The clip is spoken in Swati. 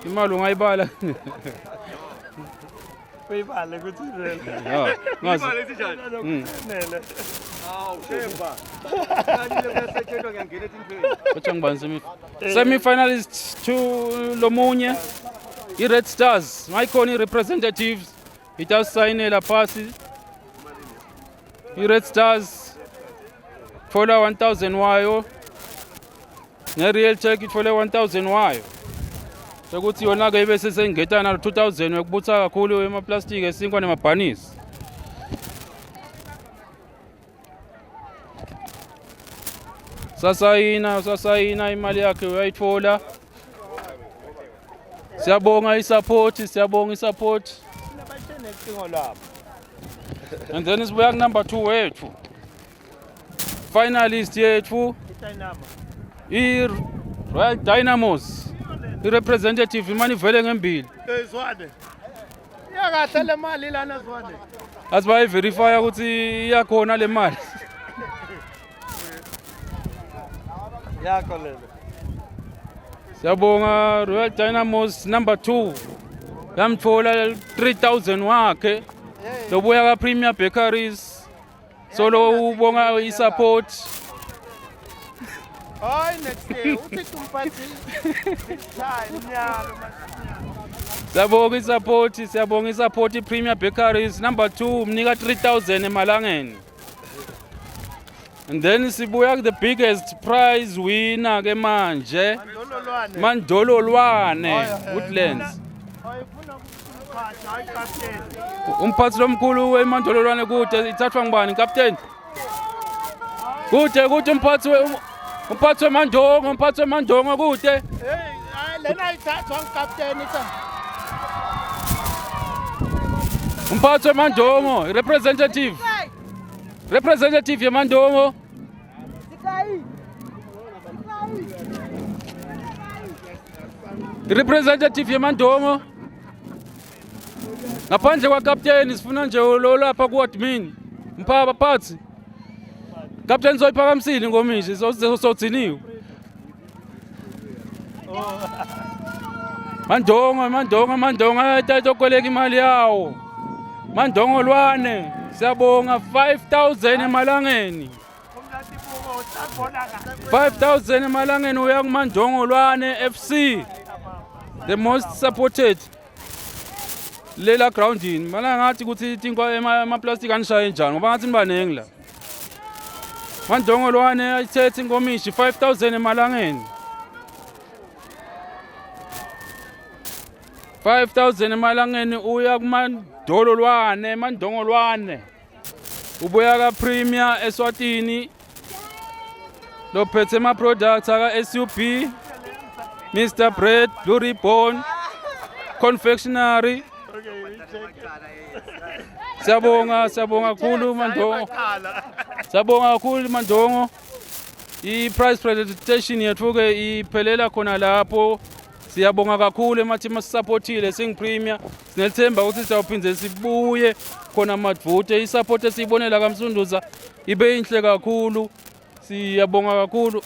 Imali ungayibala. Uyibale ukuthi vele. Ya, ngazi. Imali ethi njani? Nele. Hawu, shemba. Kanti kuyasetshenzwa ngiyangena etintweni. Bathi ngibani semi semi finalist to lomunye i-Red Stars mayikhona i-representatives itawusayinela phasi i-Red Stars thola 1000 wayo ne-Real Tech ithole 1000 wayo sekuthi yona-ke ibe sesengeta nalo 2000 wekubutha kakhulu emaplastiki esinkwa nemabhanisi. Sasayina sasayina imali yakhe uyayithola. Siyabonga i-support, siyabonga i-support. Nabathene lwabo. And then sibuya ku number 2 wethu. Finalist yethu i-Royal Dynamos. I-representative imane ivele ngembili. Hey Zwane. Iyakahle le mali lana Zwane. Athi bayiverifya ukuthi iyakhona le mali. Yakho lelo. Siyabonga Royal Dynamos number 2. Yamthola 3000 wakhe. Lobuya ka Premier Bakeries. Solo ubonga i-support. Hayi next year uthi tumphathi. Time nyalo Siyabonga i-support, siyabonga i-support i-Premier Bakeries number 2 mnika 3000 emalangeni. And then sibuya ku the biggest prize winner ke manje. Mandololwane. Mandololwane Woodlands. Ayifuna ukumphatha hayi captain. Umphathi lomkhulu weMandololwane kude ithathwa ngubani captain? Kude kude umphathi we umphathi weMandongo umphathi weMandongo kude. Hey, hayi lena ithathwa ngicaptain itha. Umphathi weMandongo representative. Representative yeMandongo. Representative yeMandongo. Ngaphandle kwakapteni sifuna nje lo lapha ku-admin. Mpha baphathi. Kapteni soyiphakamisile inkomishi sowugciniwe. Mandongo, Mandongo, Mandongo ayatata imali yawo. Mandongo lwane, siyabonga 5000 emalangeni. 5000 emalangeni uya kuMandongo lwane FC. The most supported lela groundini. Mana ngathi ukuthi tinkwa ema-plastic anishaye njani ngoba ngathi nibaningi la. Mandongo lwane ayithethe inkomishi 5000 emalangeni. 5000 emalangeni uya kumandololwane emandongolwane ubuya ka Premier eSwatini lophethe ama products aka SUB Mr Bread Blue Ribbon Confectionery Siyabonga siyabonga kakhulu Mandongo Siyabonga kakhulu Mandongo i-price presentation yethu ke iphelela khona lapho siyabonga kakhulu emathimi asisaphothile singu-premier sinethemba ukuthi siyawuphinde sibuye khona madvute i-support esiyibonela kamsunduza ibe inhle kakhulu siyabonga kakhulu.